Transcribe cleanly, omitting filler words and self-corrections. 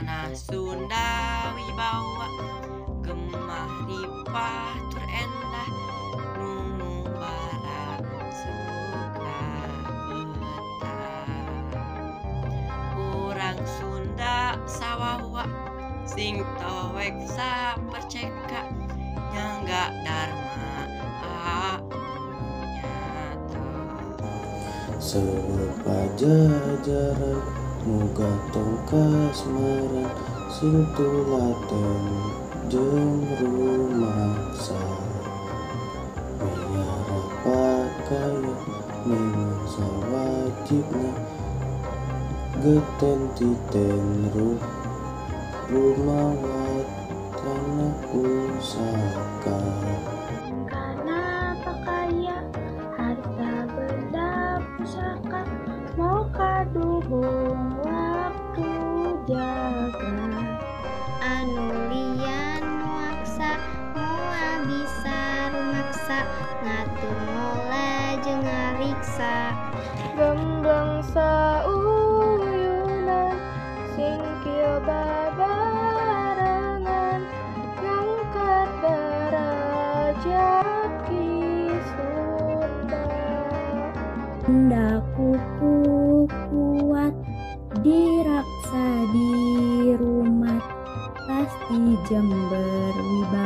Tanah Sunda wibawa gemah ripah tur endah nu bara suka betah. Urang Sunda sawawa sing towek saperceka nyangga dharma nyata. Seueur pajajaran nu gatong kasmaran sing tulaten jeung rumangsa. Miara pakaya memang sawajibna geten titen rumawat tanah pusaka. Kana pakaya harta benda pusaka mau kaduhung waktu jaga. Anu lian nuaksa moal bisa rumaksa ngatur ngolah jeung ngariksa. Gembleng sauyunan singkil babarengan ngangkat derajat Ki Sunda. Sunda kuku kuat diraksa di rumah pasti Jember wibawa.